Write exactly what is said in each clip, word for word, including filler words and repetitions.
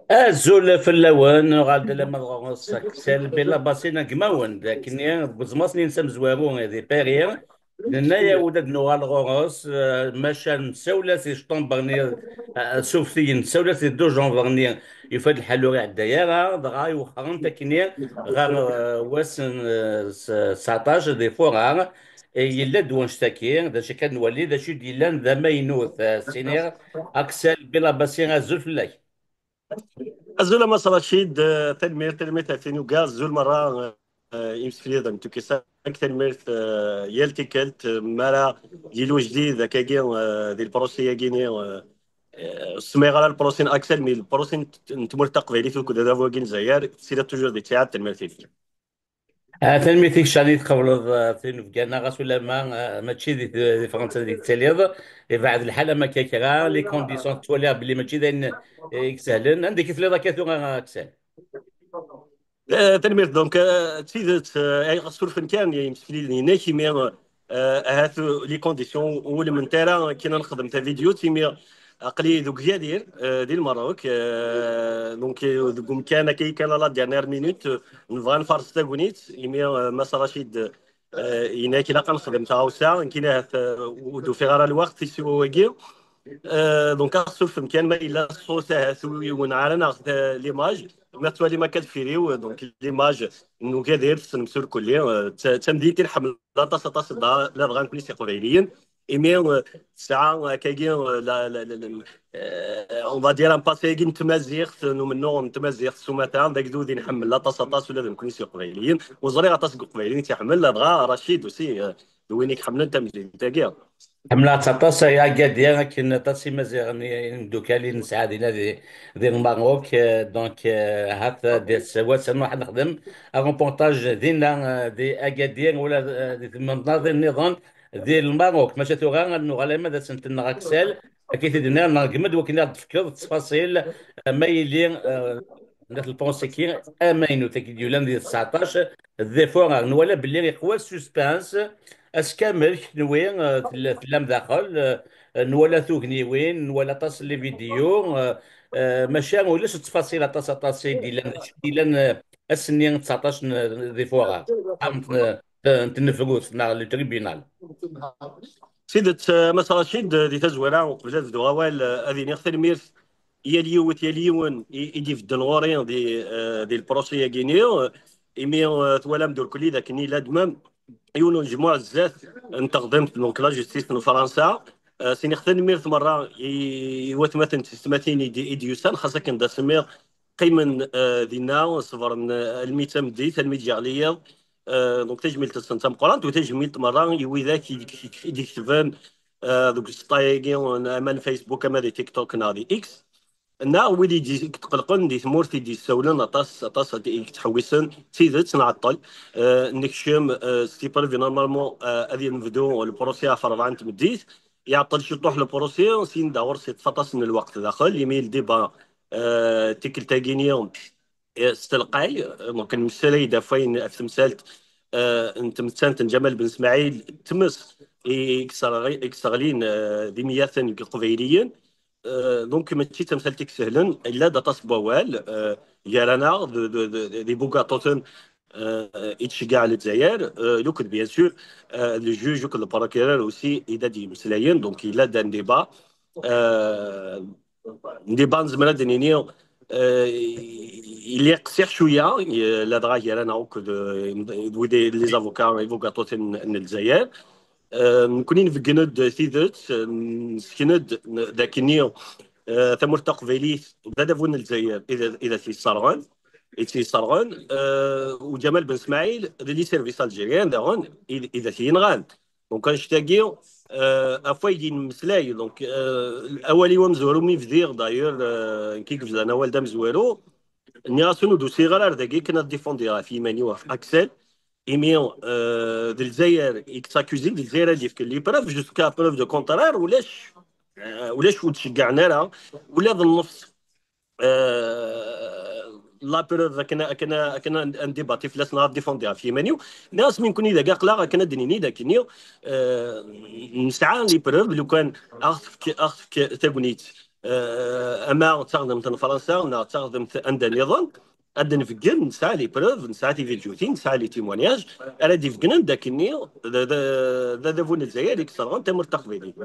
Azul fell-awen, uɣal-d alamma d ɣur-s Aksel Bella Bassin agmawen, d akken deg uẓmas-nni-ines amezwaru di Paris, nenna-yaw-d ad nuɣal ɣur-s, eh, maca nessawel-as i cṭember-nni, eh, s uftiyen, nessawel-as i dujanber-nni, yufa-d lḥal ur iɛedda ara, dɣa iwexxer-nt akkenni ɣer, eh, wass n, eh, s-, tseɛṭac di Furar, eh, yella-d wanect-agi, d acu akka nwali, d acu i d-yellan d amaynut, eh, s-iniɣ, Aksel Bella Bassin, azul fell-ak. Azul a Mass Racid, eh, tanemmirt, tanemmirt ɣef tinuga, azul merra, eh, imsefliden n Tukisan, tanemmirt, eh, yal tikkelt, eh, mi ara yili ujdid akkagi, eh, di lprusi-agi-ni, eh, eh, ur semmayeɣ ara lprusi n Aksel, mi lprusi n t-, n tmurt taqbaylit akked adabu-agi n Lezzayer, tessila toujours di ttiɛad, tanemmirt-ik. Ah, tanemmirt-ik, Cani, tqebleḍ, ah, tinubga-nneɣ, ɣas ulamma, ah, mačči di, di Fransa i tettiliḍ, ibeɛɛed lḥal am akka kra, les conditions tettwaliḍ belli mačči d ayen, eh, isehlen. Anda i k-tefliḍ akka tura, ah, Aksel? Eh, tanemmirt, donc, eh, d tidet, eh, ay ɣas surfen kan yimsefliden-inek, imi, eh, ahat, eh, les conditions ur lmint ara akken ad nexdem tavidyut, imi aql-i deg Ugadir, eh, di Lmerruk, eh, donc, eh, deg umkan akka kan à la dernière minute, eh, nebɣa nfaṛes tagnit, imi, eh, Mass Racid, eh, yenna-k ilaq ad nexdem taɣawsa, nekkini ahat, eh, ur d-ufiɣ ara lweqt i siwa wagi. Eh, donc, ad ɣ-surfem kan ma yella ṣṣut ahat ur iwenneɛ ara neɣ ta-, l'image. Ma tettwalim akka deffir-iw, donc, l'image n Ugadir, tessnem s urkelli, eh, d ta-, d tamdint i nḥemmel aṭas, aṭas, da-, ladɣa nekkni s Iqbayliyen. Imi, eh, tesɛa akkagi, eh, la, la, la, la, eh, on va dire, un passé-agi n tmaziɣt, n umennuɣ n tmaziɣt s umata, d agdud i nḥemmel aṭas, aṭas, ula d nekkni s Iqbayliyen. Ur ẓriɣ aṭas n Iqbayliyen i tt-iḥemmel, ladɣa Racid aussi, eh, d win i iḥemmlen tamdint-agi. Ḥemmleɣ-tt aṭas, ay Agadir, akken aṭas imaziɣen i, imeddukal i nesɛa dinna di, di Lmerruk. Eh, donc, eh, hat, eh, d ass, wass ad nruḥ ad nexdem areportage dinna, eh, di Agadir, wala, eh, di tmenṭaḍin nniḍen di Lmerruk. Maca tura ad nuɣal arma d ass n tenneɣ Aksel, akka i t-id-nniɣ, nṛeggem-d wakken ad d-tefkeḍ ttfaṣil, eh, ma yili, eh, dat lponsiki amaynut, akka i d-yulan di tseɛṭac, di Furar. Nwala belli iqwa suspense, ass kamel kenwi, eh, tella-, tellam daxel, eh, nwala tugniwin, nwala aṭas n les vidéos, eh, eh, maca ulac ttfaṣil aṭas, aṭas i d-yellan, d acu i d-yellan, eh, ass-nni tseɛṭac n, di Furar, am n, n tnefrut neɣ le tribunal. Tidet, eh, Mass Racid, eh, di tazwara, uqbel ad bduɣ awal, eh, ad iniɣ tanemmirt i yal yiwet, yal yiwen i, i d-ibedden ɣur-i di, eh, di lprusi-agi-ni, eh, imi, eh, twalam d urkelli d akken i la d-, même yiwen unejmuɛ zdat n teɣdemt, donc la justice n Fransa. Eh, s-iniɣ tanemmirt merra i, i watmaten d teysetmatin i d-, i d-yusan, xas akken d asemmiḍ, qqimen, eh, dinna, ṣebren, eh, almi d tameddit, almi d-yeɣli yiḍ. Eh, donc tajmilt-nsen d tameqqrant, u tajmilt merra i widak i d-, i d-iketben, eh, deg useṭṭa-agi, ama n Facebook, ama di TikTok, neɣ di X, neɣ wid i d-, i d-itqelqen di tmurt, i d-yessawlen aṭas, aṭas i yettḥewwisen. D tidet, nɛeṭṭel. Eh, nekcem, eh, s tipreuve, normalement, eh, ad yenbdu le procès ɣef rebɛa n tmeddit. Iɛeṭṭel ciṭuḥ le procès, sin da ɣur-s yeṭṭef aṭas n lweqt daxel, imi le débat, eh, tikkelt-agi-ni, eh, s telqay, eh, donc nemmeslay-d ɣef wayen, ɣef temsalt, eh, n tmettant n Ǧamal Ben Smaɛil, tmes i, i yesseɣlin, eh, d imyaten n Iqbayliyen. Euh, donc, mačči d tamsalt i isehlen, yella-d aṭas n wawal, euh, gar-aneɣ d, d, d, d ibugaṭuten, euh, i tceggeɛ Lezzayer, euh, akked, bien sûr, euh, le juge akked le procureur aussi i d ad d-yemmeslayen, donc yella-d un débat. Euh, un débat, nezmer ad d-nini, euh, yella yeqsiḥ cwiya, euh, ladɣa gar-aneɣ akked, euh, d wid i, les avocats, ibugaṭuten n, n Lezzayer. Euh, nekkni nbeggen-d tidet, euh, nesken-d n-, d akkenni, euh, tamurt taqbaylit d adabu n Lezzayer i d, i d at-yesserɣen, i tt-yesserɣen, euh, u Ǧamal Ben Smaɛil d les services algériens daɣen i d, i d at-yenɣan. Donc, annect-agi, euh, ɣef waydi nemmeslay, donc, euh, awal-iw amezwaru mi bdiɣ, d'ailleurs, euh, nekk i yebdan awal d amezwaru, nniɣ-asen ur d-usiɣ ara ar dagi akken ad difundi ɣef yiman-iw, ɣef Axel, imi, euh, d Lezzayer i yettakuzi, d Lezzayer ad yefken les preuves, jusqu'à preuve de contraire, ulac, euh, ulac ur d-ceggɛen ara, ula d nnefs, euh, la preuve akken, akken, akken ad ndibati fell-as neɣ ad difundi ɣef yiman-iw. Nniɣ-as mi nekkni dagi aql-aɣ akken ad d-nini d akkenni, euh, nesɛa les preuves, lukan a ɣ-tefk, a ɣ-tefk tagnit, eh, ama d taɣdemt n Fransa neɣ d taɣdemt anda nniḍen, ad d-nbeggel, nesɛa les preuves, nesɛa tividyutin, nesɛa les témoignages ara d-ibeggnen d akken-nni d, d, d adabu n Lezzayer i yesserɣen tamurt taqbaylit.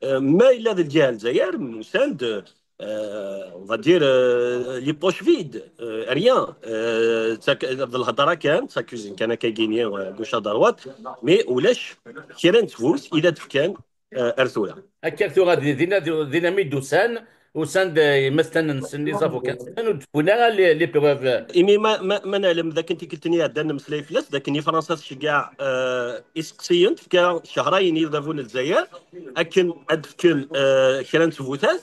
Eh, ma yella d lǧiha n Lezzayer, usan-d, eh, on va dire, eh, les poches vides, eh, rien. Eh, d tak-, d lhedra kan, d takuzin kan akka gini, eh, gauche à droite, mais ulac kra n tfus i d ad-fkan, eh, ar tura. Akka tura, di-, dinna, dinna mi d-usan, usan-d, eh, imaslanen-nsen, les avocats-nsen, ur d-wwin ara les, les preuves. Imi ma, ma, ma neɛlem d akken tikkelt-nni iɛeddan nemmeslay fell-as, d akken i Fransa tceggeɛ, eh, iseqsiyen, tefka cehrayen i adabu n Lezzayer akken ad d-fken, eh, kra n tbutat.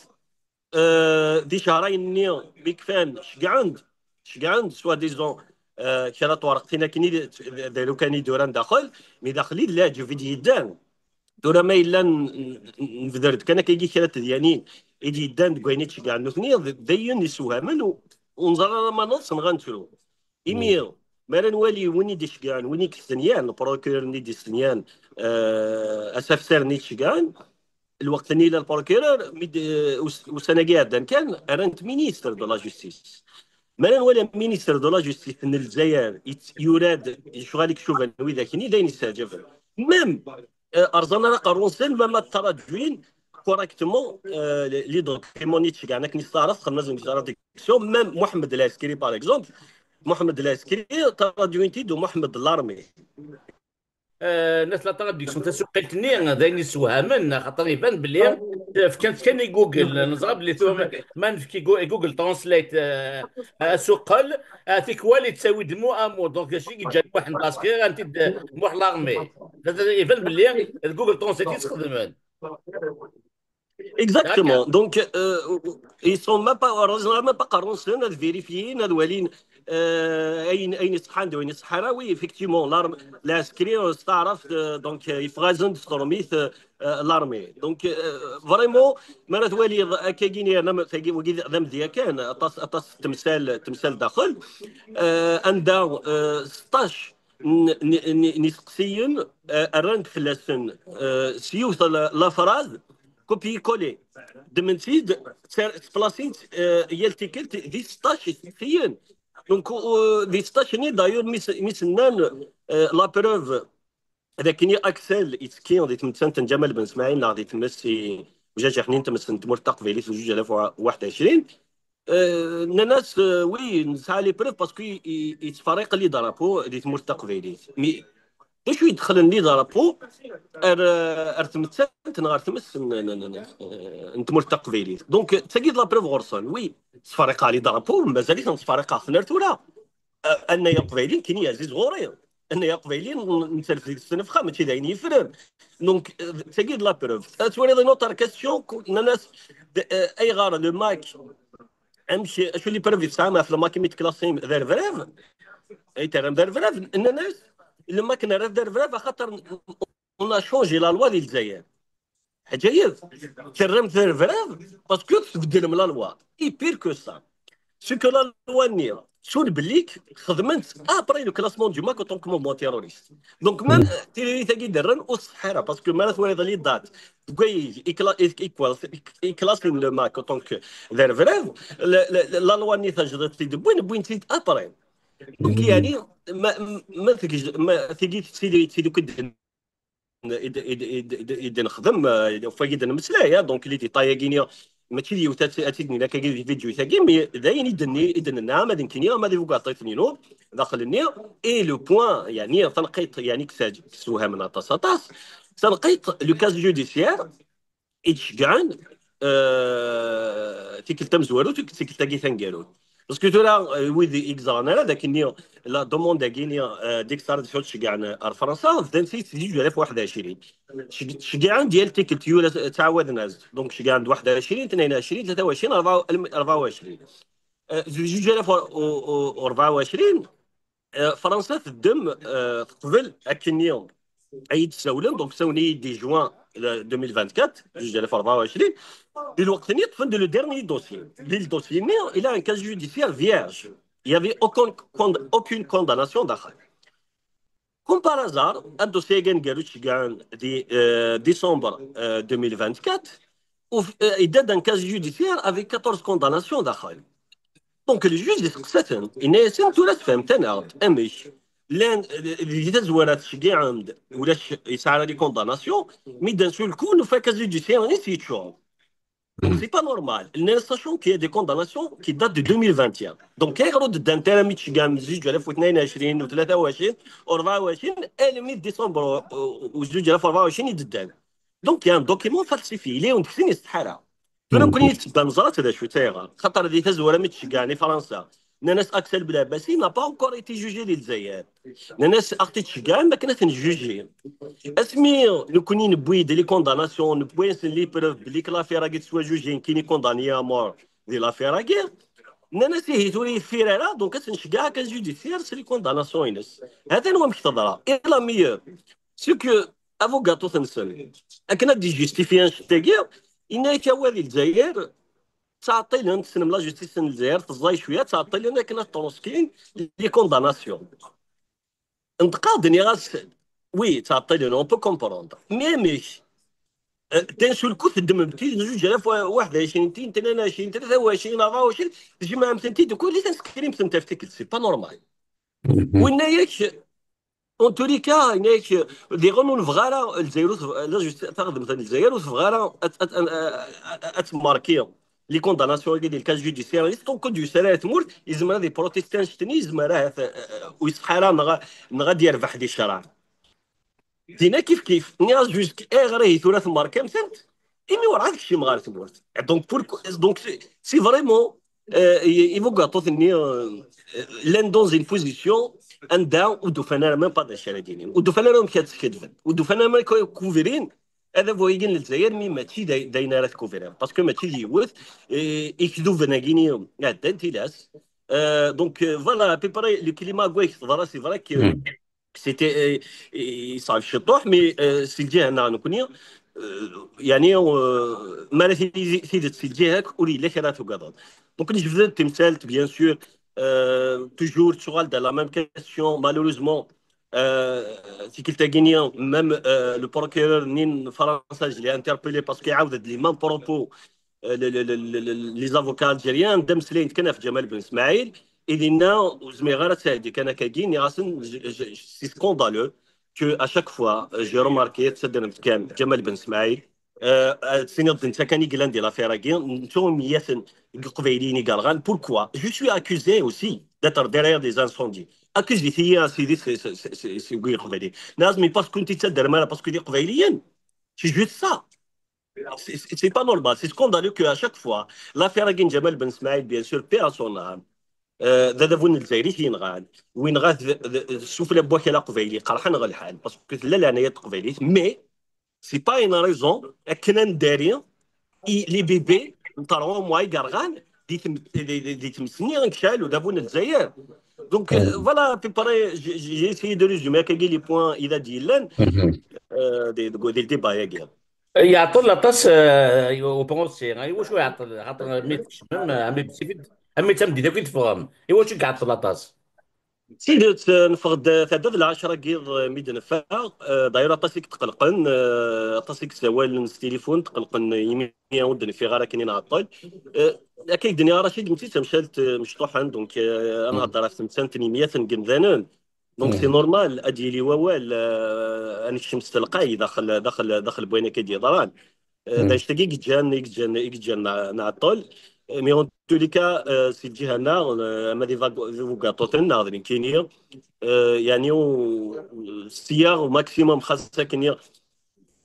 Eh, di cehrayen-nni mi kfan, ceggɛen-d, ceggɛen-d, soi-disant, eh, kra n twerqtin akken i d, d, d lukan i d-uran daxel, mi daxel i d leɛǧeb i d-yeddan. Tura ma yella n-, n-, nebder-d kan akka kra n tedyanin i d-yeddan deg wayen i d-ceggɛen nutni, d, d ayen isewhamen u, ur neẓri ara ma neḍs neɣ ad netru. Imi, mi ara nwali win i d-iceggɛen, win i yestenyan, le procureur-nni i d-istenyan, eh, asafsar-nni i d-iceggɛen, lweqt-nni yella le procureur, mi d-, us-, ussan-agi iɛeddan kan, rran-t ministre de la justice. Mi ara nwali ministre de la justice n Lezzayer, yet-, yura-d lecɣal i icuban widak-nni, d ayen yesseɛjaben. Même, eh, rẓan ara aqerru-nsen, même ad ttṛaǧuyen correctement, eh, les, les documents-nni i d-ceggɛen akken i s-taɛrabt, xedmen-as une traduction, même Mohamed Laskri, par exemple, Mohamed Laskri, ttṛaǧuyen-t-id u Mohamed de l'armée. Eh, nnas la traduction tasuqqilt-nni d ayen yessewhamen, axaṭer iban belli fkan-tt kan i Google. Neẓra belli tura ma nefk i Gu-, i Google Translate, eh, asuqqel, eh, tikwal yettawi-d mot à mot. Donc, acu i yeǧǧan Muḥ n Taṣkir, anti d Muḥ l'armée. Iban belli d Google Translate i sxedmen. Exactement. Donc, euh, ils sont même pas, heureusement, même pas qqaren-sen ad vérifyin, ad walin, euh, ayen, ayen iṣeḥḥan d wayen iṣeḥḥan ara. Oui, effectivement, l'arme, l'askri, euh, s taɛrabt, euh, donc, euh, yeffeɣ-asen-d s trumit, euh, euh, l'armée. Donc, euh, vraiment, ma ara twaliḍ akkagini, yerna ma-, tagi, wagi d amedya kan, aṭas, aṭas temsal, temsal daxel. Euh, anda, euh, seṭṭac n, n, n, n iseqsiyen, euh, rran-d fell-asen, euh, s yiwet la, la phrase, copier-coller. Ddmen-tt-id, tter-, ttplasin-tt, euh, yal tikkelt di seṭṭac iseqsiyen. Donc, euh, di seṭṭac-nni, d'ailleurs, mi s-, mi s-nnan, euh, la preuve, d akken i Axel yettekki di tmettant n Ǧamal Ben Smaɛil neɣ di tmes i ujajiḥ-nni n tmes n tmurt taqbaylit n zuǧ alaf u waḥed u ɛecrin, euh, nnan-as, euh, oui, nesɛa les preuves parce que i-, i-, yettferriq les drapeaux di tmurt taqbaylit. Mais d acu i d-dexlen les drapeaux ar, ar tmettant neɣ ar tmes n, n, n, n, n tmurt taqbaylit? Donc, d tagi d la preuve ɣur-sen. Oui, ttferriqeɣ les drapeaux, mazal-iten ttferriqeɣ-ten ar tura. Euh, anay aqbayli nekkini ɛziz ɣur-i. Anay aqbayli n-, nettalef deg-s nnefxa, mačči d ayen yeffren. Donc, euh, d tagi d la preuve. Ad twaliḍ une autre question, ku-, nnan-as, d-, euh, ayɣer le MAK, amek, acu les preuves i tesɛam ɣef le MAK imi d-klasim d arebrab? Ay terram d arebrab, nnan-as, le MAK nerra d arebrab, axaṭer on a changé la loi di Lezzayer. Ḥaǧa-yid, terram d arebrab, parce que tbeddlem la loi. Et pire que ça, c'est que la loi-nni, sur belli xedmen-tt après le classement du MAK en tant que mouvement terroriste. Donc, même, euh, tiririt-agi d-rran ur tṣeḥḥa ara, parce que mi ara twaliḍ les dates, deg way i cla-, i, i, i classen le MAK en tant que d arebrab, la, la, la, la loi-nni tajdidt i d-wwin, wwin-tt-id après. Donc, yani, ma, ma, ma tgej-, ma tigi tettili, tettili i d-, i d-, i d-, i d-, i d-, i d-nexdem, eh, ɣef wagi d-nemmeslay, eh, donc les détails-agi-nni, mačči d yiwet ad, ad t-id-nini akkagi di vidéo-tagi, mais d ayen i d-nni-, i d-nenna, ama d nekkini, ama d ibugaṭuten-inu, daxel-nni, et le point, yani, tanqiṭ, yani, i yessewhamen aṭas, aṭas, tanqiṭ, le casier judiciaire, i d-ceggɛen, eh, tikkelt tamezwarut, tikkelt-agi taneggarut. Parce que tura, eh, wid i yeẓran ara, d akken la demande-agi-nni, eh, d'extradition tceggɛen ar Fransa, bdan-tt-id si zuǧ alaf u waḥed u ɛecrin. Ceg-, ceggɛen-d yal tikkelt, yura ttɛawaden-as-d. Donc, ceggɛen-d waḥed u ɛecrin, tnayen u ɛecrin, tlata u ɛecrin, rebɛa u ɛecrin. Eh, zuǧ alaf u rebɛa u ɛecrin, eh, Fransa teddem, eh, teqbel akken-nni ay d-ssawlen, donc ssawlen-iyi-d di juin, eh, deux mille vingt-quatre, zuǧ alaf u rebɛa u ɛecrin, di lweqt-nni ṭṭfen-d le dernier dossier. Di le dossier-nni, il a un casier judiciaire vierge. Il y avait aucun cond-, aucune condamnation daxel. Comme par hasard, ad dossier-agi aneggaru ceggɛen di, eh, décembre, eh, deux mille vingt-quatre, Uf- eh, yedda-d un casier judiciaire avec quatorze condamnations daxel. Donc le juge yesteqsa-ten, yenna-yasen tura tfehmet-aneɣ-d amek llan, eh, di tazwara tceggiɛem-d ulac yesɛa ara les condamnations, mais d'un seul coup nufa casier judiciaire-nni yeččur. Donc c'est pas normal. Nnan-as sachant qu'il y a des condamnations qui datent de deux mille vingt et un. Donc ayɣer ur d-ddant ara mi tceggɛem zuǧ alaf u tnayen u ɛecrin u tlata u ɛecrin u rebɛa u ɛecrin, almi d décembre u zuǧ alaf u rebɛa u ɛecrin i d-ddan. Donc il y a un document falsifié. Il est une tura nekkni neẓra-tt d acu-tt ayɣer. Xaṭer di tazwara mi d-ceggɛen i Fransa, nnan-as Axel Belɛebbasi n'a pas encore été jugé di Lezzayer. Nnan-as ad ɣ-t-id-tceggɛem akken ad t-njuji. Asmi nekkni newwi-d les condamnations, newwi-asen les preuves belli que l'affaire-agi tettwajuji, nekkini condamné à mort di l'affaire-agi, nnan-as ihi tura yeffir ara, donc ad t-nceggeɛ casier judiciaire s les condamnations-ines. Hatan wamek teḍra. Et la meilleure, c'est que abugaṭut-nsen, akken ad d-ijustifyi annect-agi, yenna-ak awal di Lezzayer, ttɛeṭṭilen, tessnem la justice n Lezzayer teẓẓay cwiya, ttɛeṭṭilen akken ad ṭruskin les condamnations. Neṭqeɣ-d, nniɣ-as oui, ttɛeṭṭilen, on peut comprendre. Mais amek? Euh, d'un seul coup teddmem-tent-id zuǧ alaf u waḥed u ɛecrin, tin tnin u ɛecrin, tlata u ɛecrin, rebɛa u ɛecrin, tjemɛem-tent-id kulli, teskrim-tent ɣef tikkelt, c'est pas normal. Winna-yak, en tous les cas, yenna-yak, diɣen ur nebɣa ara Lezzayer, ur tebɣa, la justice, taxdemt n Lezzayer ur tebɣa ara ad, ad, ad, ad, ad tmarki les condamnations-agi di le casier judiciaire, tant que d-yusa ara ar tmurt, yezmer ad iprotesti annect-nni, yezmer ahat, euh, ur iṣeḥḥa ara neɣ, neɣ ad yerbeḥ di ccreɛ. Dinna kif kif, nniɣ-as juste ayɣer ihi tura tmerkamt-tent, imi werɛad kcimeɣ ɣer tmurt. Donc, pour, donc c'est, c'est vraiment, euh, i, ibugaṭuten-nni, euh, llan dans une position anda ur d-ufan ara même pas d acu ara d-inin. Ur d-ufan ara amek ad skadben. Ur d-ufan ara amek ad couvrin adabu-agi n Lezzayer, mi mačči d ay-, d ayen ara tcouvrir. Parce que mačči d yiwet, euh, ikduben-agi-nni ɛeddan tilas. Euh, donc, euh, voilà, à peu près, le climat, quoi, c'est vrai que c'était, euh, yeṣɛeb ciṭuḥ, mais, euh, si lǧiha-nneɣ nekkni, euh, yeɛni, euh, mi ara tili tidet si lǧiha-k, ur yelli kra tugadeḍ. Donc, nejbed-d timsalt, bien sûr, euh, toujours tuɣal-d la même question, malheureusement, euh, tikkelt-agi-nni, même, euh, le procureur-nni n Fransa, je l'ai interpellé parce qu'il iɛawed-d les mêmes propos, euh, le, le, le, le, le, les avocats algériens, d ameslay kan ɣef Ǧamal Ben Smaɛil, i dinna ur zmireɣ ara ad ttɛeddi kan akkagi, nniɣ-asen, je, je, c'est scandaleux que à chaque fois, euh, j'ai remarqué, tettadremt kan Ǧamal Ben Smaɛil, euh, ad tiniḍ d netta kan i yellan di l'affaire-agi, netta umyaten deg Iqbayliyen i yerɣan. Pourquoi? Je suis accusé aussi d'être derrière des incendies. Accusé-iyi a sidi si, si, si, si, si Iqbayliyen. Nniɣ-as, mais parce que ur ten-tettadrem ara, parce que d Iqbayliyen. C'est juste ça. C'est, c'est, c'est pas normal, c'est scandaleux qu'à chaque fois, l'affaire-agi n Ǧamal Ben Smaɛil, bien sûr, paix à son âme, euh, d adabu n Lezzayer i t-yenɣan, u yenɣa-t d, d, d sufella n wakal aqbayli, qerḥen ɣer lḥal, parce que tella leɛnaya n teqbaylit, mais c'est pas une raison akken ad neddari i les bébés n trois mois i yerɣan di tem-, di, di, di tmes-nni n kcal udabu n Lezzayer. Donc, euh, voilà, à peu près, j'ai, j'ai essayé de résumer akkagi les points i d ad d-yellan, euh, di, di, di le débat-agi. Yeɛṭel aṭas, euh, uprocès. Iwacu yeɛṭel? Xaṭer mi tkecmem, euh, mi d-, mi d tameddit akk i teffɣem. Iwacu yeɛṭel aṭas? D tidet, euh, neffeɣ-d, euh, tɛedda-d lɛecṛa n yiḍ, euh, mi d-neffeɣ. Euh, d'ailleurs, aṭas i yetqelqen, euh, aṭas i yessawalen s tilifun, tqelqen imi ur d-nfiɣ ara akken i nɛeṭṭel. Euh, akka i d-nniɣ Racid, mačči d tamsalt, euh, mecṭuḥen, donc, euh, ad nhedder ɣef temsalt n yemyaten n yemdanen. Donc, c'est normal, ad d-yili wawal, euh, ad nekcem s telqay daxel, daxel, daxel n wayen akka i d-yeḍran. Euh, d annect-agi i yeǧǧan, i yeǧǧan, i yeǧǧan nɛ-, nɛeṭṭel. Euh, mais en tous les cas, euh, si lǧiha-nneɣ, euh, ama d ibugaṭuten neɣ d nekkini, euh, yeɛni, u-, ssya au maximum, xas akken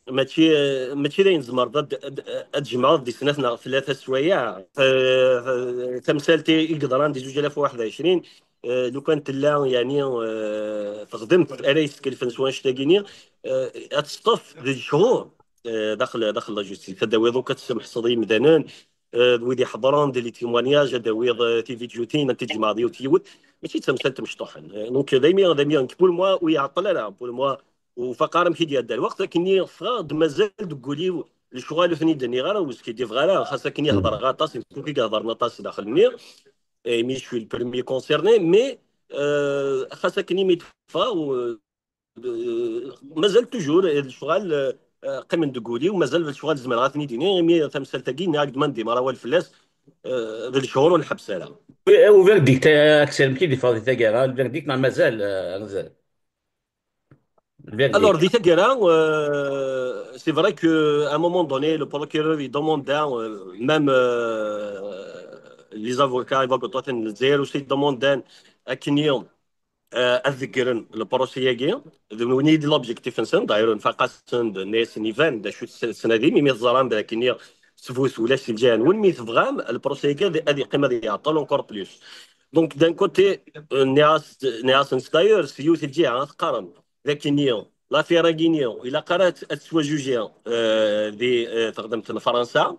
mačči, mačči d ayen tzemreḍ ad, ad, ad tjemɛeḍ di snat neɣ tlata swayeɛ. Eh, tamsalt i yeḍran di zuǧ alaf u waḥed u ɛecrin, eh, lukan tella, yeɛni, eh, texdemt ara yeskelfen s wanect-agi-nni, eh, ad teṭṭef d lechur, eh, daxel, daxel la justice. Ad d-tawiḍ akk ad tessemḥseḍ imdanen, eh, d wid iḥeḍren, d les témoignages, ad d-tawiḍ, eh, tividyutin, ad t-tjemɛeḍ yiwet yiwet. Mačči d tamsalt mecṭuḥen. Eh, donc, d ayen, d ayen, pour moi, ur iɛeṭṭel ara, pour moi, ur faqeɣ ara amek i d-iɛedda lweqt, akken i ffɣeɣ-d mazal deg wul-iw lecɣal ur ten-id-nniɣ ara, ur skiddibeɣ ara, xas akken i hedreɣ aṭas, d nekk i ihedren aṭas daxel-nni, eh, imi je suis le premier concerné, mais, euh, xas akken imi d-ffɣeɣ, euh, mazal toujours, eh, lecɣal, euh, eh, qqimen deg wul-iw, mazal d lecɣal zemreɣ ad ten-id-iniɣ, imi tamsalt-agi nniɣ-ak-d ma ndimer awal fell-as, eh, d lechur ur nḥebbes ara. U verdict, eh, Axel, amek i d-yeffeɣ di taggara? Lverdict neɣ mazal, eh, mazal? Alors, di taggara, euh, c'est vrai que à un moment donné, le procureur, il demande, hein, euh, même euh, les avocats, avocats n Lezzayer aussi demanden akken euh, ad ḍeggren le procès-agi, d win i d l'objectif-nsen, d'ailleurs, nfaq-asen-d, nni-asen iban d acu tettnadim, imi teẓram d akken sbut ulac si lǧiha-nwen, mi tebɣam le procès-agi ad, ad yeqqim ad iɛeṭṭel encore plus. Donc, d'un côté, euh, nniɣ-as-, nniɣ-asen-d d'ailleurs, si yiwet lǧiha ad teqqarem d akken l'affaire-agi ilaq ara ad, ad tettwajuji euh, di euh, teɣdemt n Fransa,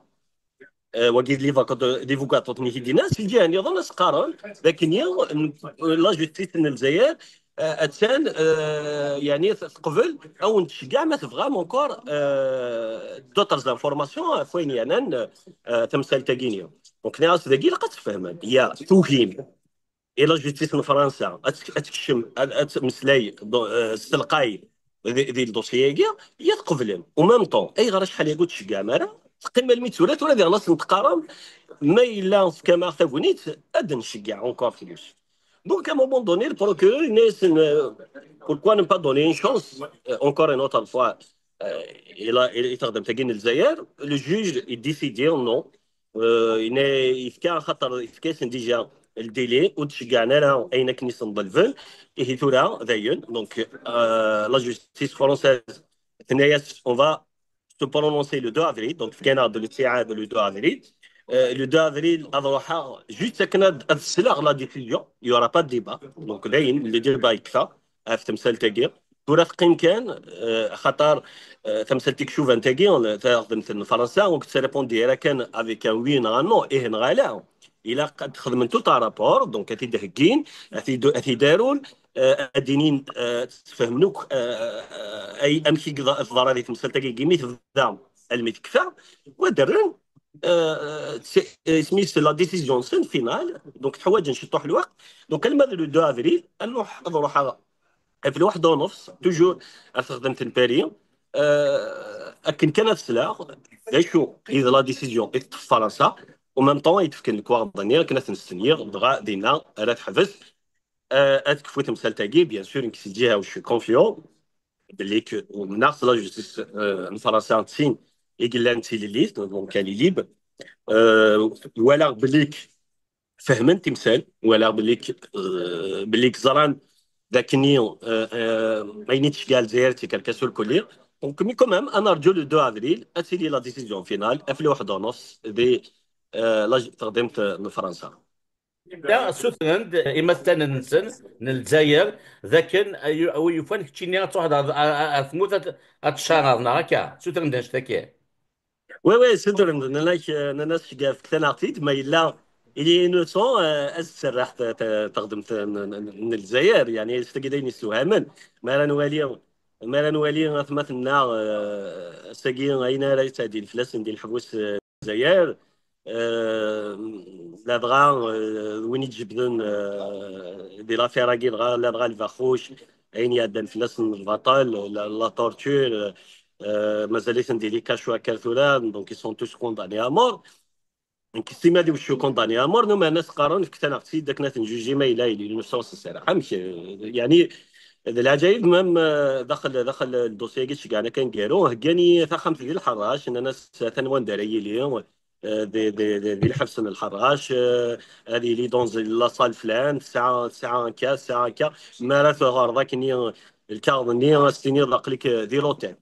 euh, wagi d l'avocat, l'avocat n Tmikidina, si lǧiha nniḍen ad s-qqaren d akken euh, la justice n Lezzayer euh, attan euh, yani teqbel ad wen-tceggeɛ ma tebɣam encore euh, d'autres informations ɣef wayen yeɛnan euh, tamsalt-agi. Donc, nniɣ-as dagi ilaq ad tfehmem, ya, tugim i la justice n Fransa ad tek-, ad tekcem, ad, ad tmeslay do-, eh, s telqay di, di ldossier-agi, ya tqeblem. Au même temps, ayɣer acḥal-agi ur tceggɛem ara? Teqqim almi d tura, tura diɣen ad sen-teqqarem, ma yella tefkam-aɣ tagnit, ad nceggeɛ encore plus. Donc, à un moment donné, le procureur, il dit, euh, pourquoi ne pas donner une chance, euh, encore une autre fois, euh, il a, il, il, le juge, il décide, non, euh, il est, il fait un khatar, il fait un déjà le délai, ou de gagner là, il n'a qu'une mission de level, et il est là, d'ailleurs. Donc, euh, la justice française, on va se prononcer le deux avril, donc, il y a de le deux avril. Euh, le deux avril, juste à la décision, il n'y aura pas de débat. Donc, là, le débat est ça, à la tura teqqim kan, euh, xaṭer euh, tamsalt-ik cuvant-agi, taɣdemt n Fransa, ur tettrepondi ara kan avec un oui neɣ un non, ih neɣ ala. Ilaq ad xedmen tout un rapport, donc ad t-id-heggin, ad t-id-, ad t-id-arun, euh, ad d-inin, euh, ad sfehmen akk, euh, euh, ay, amek i yeḍ-, teḍra di temsalt-agi, imi tebda almi tekfa, wa d-rren, euh, c'est, isem-is la décision-nsen finale, donc teḥwaǧen ciṭuḥ lweqt. Donc alma d le deux avril, ad nruḥ, ad ruḥeɣ ɣef lwaḥda u nofs, toujours ar texdemt n Paris, euh, akken kan ad sleɣ d acu i d la décision i teṭṭef Fransa, au même temps i d-fken lekwaɣeḍ-nni akken ad ten-stenyiɣ, dɣa dinna ara teḥbes, euh, ad tekfu temsalt-agi, bien sûr, nekk si lǧiha-w je suis confiant belli que, umneɣ s la justice, euh, n Fransa d tin i yellan d tilellit, donc elle est libre. Euh, walaɣ belli fehmen timsal, walaɣ belli k-, euh, belli k-, ẓran d akken, euh, euh, ayen i d-tceggeɛ Lezzayer d tikerkas ur kulli. Donc, mais quand même, ad nerǧu le deux avril, ad tili la décision finale, ɣef lwaḥda u nofs, di, euh, la, teɣdemt n Fransa. Da, ssutren-d imattanen-nsen n Lezzayer d akken, ay-, a wi yufan keččini ad truḥeḍ ar, ar, ar, ar tmurt ad, ad teccareḍ, neɣ akka? Ssutren-d annect-agi. Oui, oui, ssutren-d, nnan-ak, nnan-as fkant-aɣ-t-id, ma yella il est innocent, euh, ad s-tserreḥ t-, t-, teɣdemt n, n, n, n Lezzayer, yani, s tagi d ayen yessewhamen. Mi ara nwali, mi ara nwali atmaten-nneɣ, euh, ass-agi ayen ara yettɛeddin fell-asen di leḥbus, euh, Lezzayer, euh, ladɣa, euh, d win i d-jebden, euh, di l'affaire-agi, dɣa ladɣa lbaxuc, ayen iɛeddan fell-asen, lbaṭel, la, la torture, euh, euh, mazal-iten di les cachots akka ar tura, donc ils sont tous condamnés à mort. Nekk s timmad-iw je suis condamné à mort, nnan-as qqaren fket-aneɣ-tt-id akken ad t-njuji ma yella il est innocent, s sserreḥ. Amek, euh, yani, d lɛaǧayeb, même, euh, daxel, daxel ldossier-agi tceggɛen akka aneggaru, heggan-iyi taxxamt di Lḥerrac, nnan-as atan wanda ara yili, euh, di, di, di, di lḥebs n Lḥerrac, euh, ad yili dans la salle flan, tesɛa, tesɛa akka, tesɛa akka, mi ara teɣreḍ akken lkaɣeḍ-nni, ad s-tiniḍ aql-ik di l'hôtel.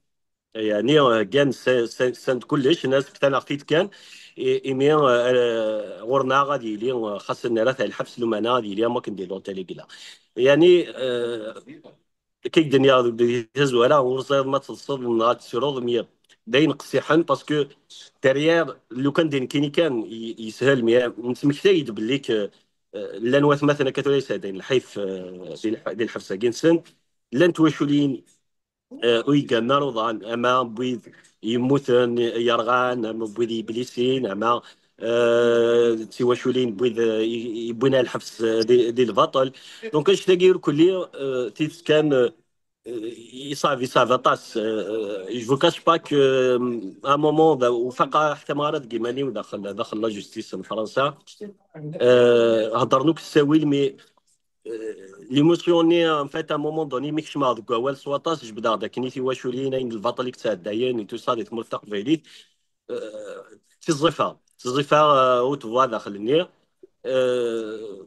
Yani, euh, gan s-, s-, send kullec, nnan-as fket-aneɣ-t-id kan, i-, imi, euh, ɣur-neɣ ad yili, euh, xas nerra-t ɣer lḥebs, lumana ad yili am wakken di l'hôtel i yella. Yani, euh, akka i d-nniɣ di tazwara, ur ẓriɣ ma teḍseḍ neɣ ad tessruḍ, mais d ayen qessiḥen, parce que derrière, lukan d nekkini kan, y-, yeshel, mais nettmektay-d belli que, euh, llan watmaten akka tura yesɛeddayen lḥif, euh, di lḥ-, di lḥebs-agi-nsen, llan twaculin, euh, ur yegganen ara uḍan, ama n wid yemmuten, yerɣan, ama n wid yeblisin, ama, euh, d tiwaculin n wid, euh, y-, yewwin ar lḥebs, euh, di, di lbaṭel. Donc, annect-agi irkelli, euh, tidet kan, euh, euh, yeṣɛeb, yeṣɛeb aṭas. Euh, je vous cache pas que, euh, à un moment, da, ur faqeɣ ḥtammeɣ ara deg iman-iw daxel, daxel la justice n Fransa. Euh, heddren akk s ttawil, mais, euh, l'émotion-nni, en fait, à un moment donné, mi kecmeɣ deg wawal s waṭas, jebdeɣ-d akken i tiwaculin, ayen n lbaṭel i yettɛeddayen, et tout ça, di tmurt taqbaylit. Euh, tiẓẓifeɣ, tiẓẓifeɣ, euh, ur tebɣa daxel-nni. Euh,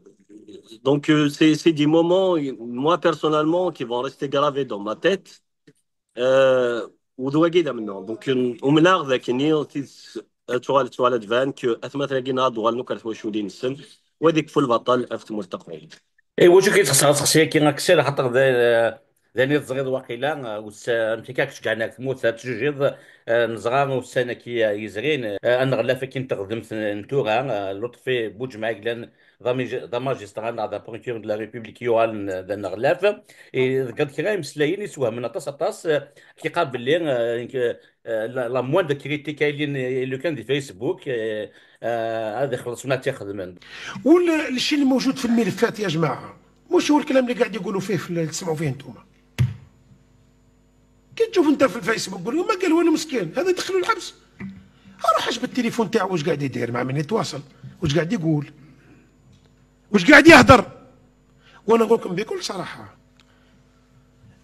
donc, euh, c'est, c'est des moments, moi, personnellement, qui vont rester gravés dans ma tête. Euh, u d wagi d amennuɣ. Donc, euh, umneɣ d akken tidet ad tuɣal, ad tuɣal ad tban que atmaten-agi-nneɣ ad uɣalen akk ar twaculin-nsen, u ad ikfu lbaṭel ɣef tmurt taqbaylit. Eh, wacu i k-id-xeṣṣer seqsi-agi, Aksel, xaṭer d, d anida teẓriḍ waqila, eh, ussa-, amek akka k-ceggɛen ar tmurt ad tjujiḍ, eh, neẓra ussan-agi, eh, yezrin, eh, aneɣlaf-agi n teɣdemt n, n tura, eh, Lutfi Buǧemɛa yellan d amij-, d amajistra neɣ d aprukiru de la République yuɣalen d aneɣlaf. Eh, tgad kra imeslayen iswehmen aṭas, aṭas, eh, k-iqabel, eh, eh, la, la moindre critique ay yellan, eh, lukan di Facebook, eh, eh, ad ixelleṣ win ad tt-ixedmen. ولا الشيء الموجود في الملفات يا جماعة، مش هو الكلام اللي قاعد يقولوا فيه، في اللي تسمعوا فيه انتم. كي تشوف انت في الفيسبوك، قول: "ما قال والو مسكين، هذا يدخلوا الحبس." اروح اشوف التليفون تاعو واش قاعد يدير، مع من يتواصل، واش قاعد يقول، واش قاعد يهدر. وانا نقول لكم بكل صراحة،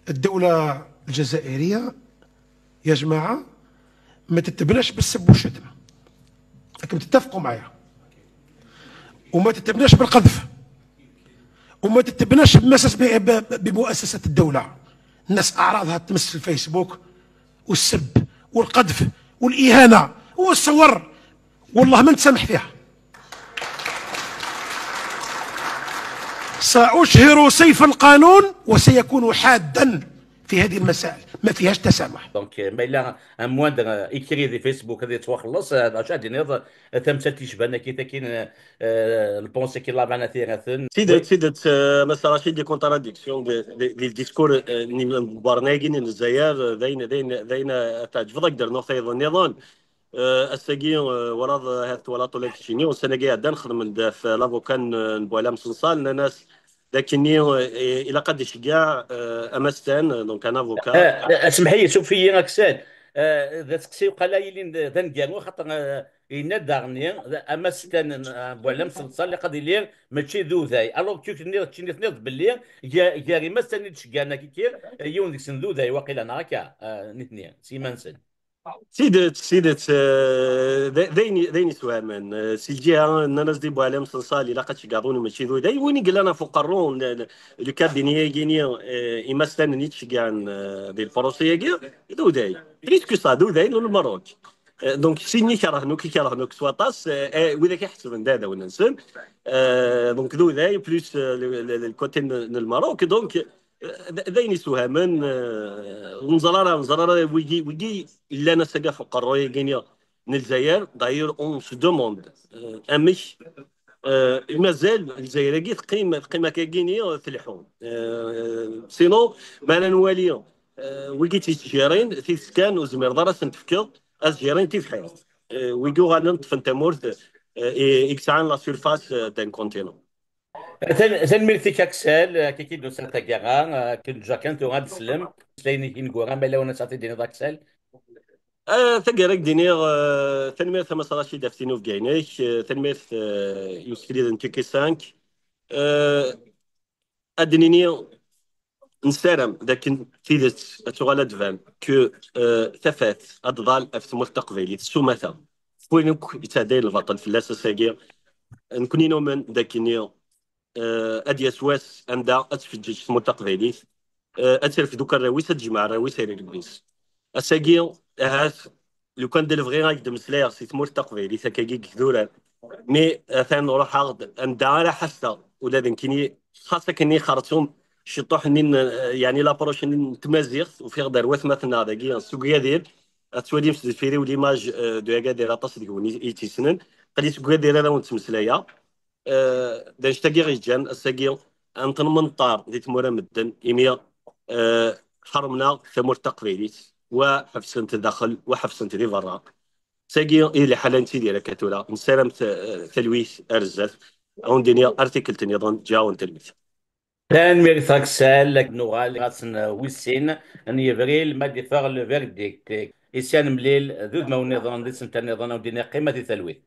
الدولة الجزائرية يا جماعة ما تتبناش بالسب والشتم. راكم تتفقوا معايا؟ وما تتبناش بالقذف، وما تتبناش بمسس-، ب-، ب-، بمؤسسة الدولة. الناس أعراضها تمس الفيسبوك والسب والقذف والإهانة والصور، والله ما نتسامح فيها. سأشهر سيف القانون وسيكون حادا في هذه المسائل، ما فيهاش تسامح. Donc, euh, ma yella un moindre, euh, écrit di Facebook ad yettwaxelleṣ, euh, d acu ad d-tiniḍ, euh, tamsalt yecban akkin, euh, euh, lpons-agi n lameɛna tira-ten. Tidet, tidet, euh, Mass Rachid, des contradictions, des, des, des discours, euh, n yimezwura-agi n Lezzayer, euh, d ayen, d ayen, d ayen, euh, ad tɛeǧbeḍ ad k-d-rnuɣ tayeḍ nniḍen. Euh, ass-agi, euh, werɛad, euh, ahat twalaḍ ula d keččini, ussan-agi iɛeddan xedmen-d ɣef l'avocat n, n Buɛlam Ṣenṣal, nnan-as d akkenni, euh, ilaq ad iceggeɛ, euh, amastan, donc un avocat. Ah, ah, semḥ-iyi, suf-iyi, Aksel. Ah, d aseqsi uqala yilin d, d aneggaru, xaṭer, ah, yenna-d daɣen, d amastan n, ah, Buɛlam Ṣenṣal, ilaq ad yili mačči d uday. Alors que tenniḍ, keččini tenniḍ belli gar, gar imastan i d-ceggɛen akiki, yiwen deg-sen d uday, waqila, neɣ akka, ah, nitni, s yiman-nsen. Tidet, tidet, eh, d, d ayen, d ayen iswehmen. Eh, si lǧiha, nnan-as di Buɛlam Ṣenṣal, ilaq ad tceggɛeḍ win mačči d uday. Win i yellan ɣef uqerru, n, n, le cabinet-agi-ni, eh, imassanen i d-ceggɛen, eh, di lprocès-agi, d uday. Plus que ça, d uday n Lmerruk. Eh, donc, sin i kerhen akk, i kerhen akk s waṭas, eh, eh, widak i ḥesben d iɛdawen-nsen. Eh, donc, d uday, plus, eh, le, le, le côté n, n Lmerruk. Donc, d, d ayen isewhamen, eh, ur neẓri ara, ur neẓri ara wigi, wigi llan ass-agi ɣef uqerruy-agi-nni n Lezzayer. D'ailleurs, on se demande, eh, amek, eh, mazal Lezzayer-agi teqqim, teqqim akka-agi-nni, eh, tleḥḥu. Eh, sinon, ma ara nwali, eh, wigi tt-yettjirin, tidet kan, ur tezmireḍ ara ad sen-tefkeḍ ad ttjirin tibḥirt. Eh, wigi uɣalen ṭṭfen tamurt, eh, i, i yesɛan la surface, eh, d'un continent. Tan-, tanemmirt-ik, Aksel, akka i d-tusa taggara, akken ǧǧeɣ kan tura ad teslem. Meslayen-ik ineggura, ma yella win ad d-tiniḍ, Aksel? Ah, taggara i k-d-iniɣ, ah, tanemmirt a Mass Rachid ɣef tinubga-inek, ah, tanemmirt, ah, i usekriden T K cinq. Ah, ad d-nini, nessaram d akken tidet ad tuɣal ad d-tban, que, ah, tafat ad tḍal ɣef tmurt taqbaylit s umata. Win akk yettɛeddayen lbaṭel fell-as ass-agi, nekni numen d akken, eh, ad d-yas wass anda ad tfeǧǧeǧ tmurt taqbaylit, eh, ad terfed akk arraw-is, ad tejmeɛ arraw-is ar irebbi-s. Ass-agi, ahat, lukan d lebɣi ad k-d-mmeslayeɣ si tmurt taqbaylit, akkagi deg idurar. Mi atan ruḥeɣ-d anda ara ḥasseɣ, ula d nekkini, xas akken i xerṣum ciṭuḥ-nni n, eh, yeɛni l'approche-nni n tmaziɣt, ufiɣ-d ar watmaten-nneɣ dagi, seg Ugadir, ad twalim s deffir-iw l'image, eh, de Agadir, aṭas deg-wen i, i tt-yessnen. Aql-i seg Ugadir ara wen-ttmeslayeɣ. Eh, d anect-agi i ɣ-yeǧǧan ass-agi ad neṭṭenmenṭar di tmura n medden, imi, eh, ḥermen-aɣ tamurt taqbaylit, wa ḥebsen-t daxel, wa ḥebsen-t di berra. Tagi i liḥala nettidir akka tura. Nessaram t-, eh, talwit ar zdat. Ad wen-d-iniɣ ar tikkelt nniḍen, ǧǧiɣ-awen talwit. Tanemmirt Aksel, ad nuɣal ɣas n wis sin n yebril ma d-iffeɣ le verdict. Isi ad nemlil d udmawen nniḍen, d isental nniḍen, ad wen-d-iniɣ qqimet di talwit.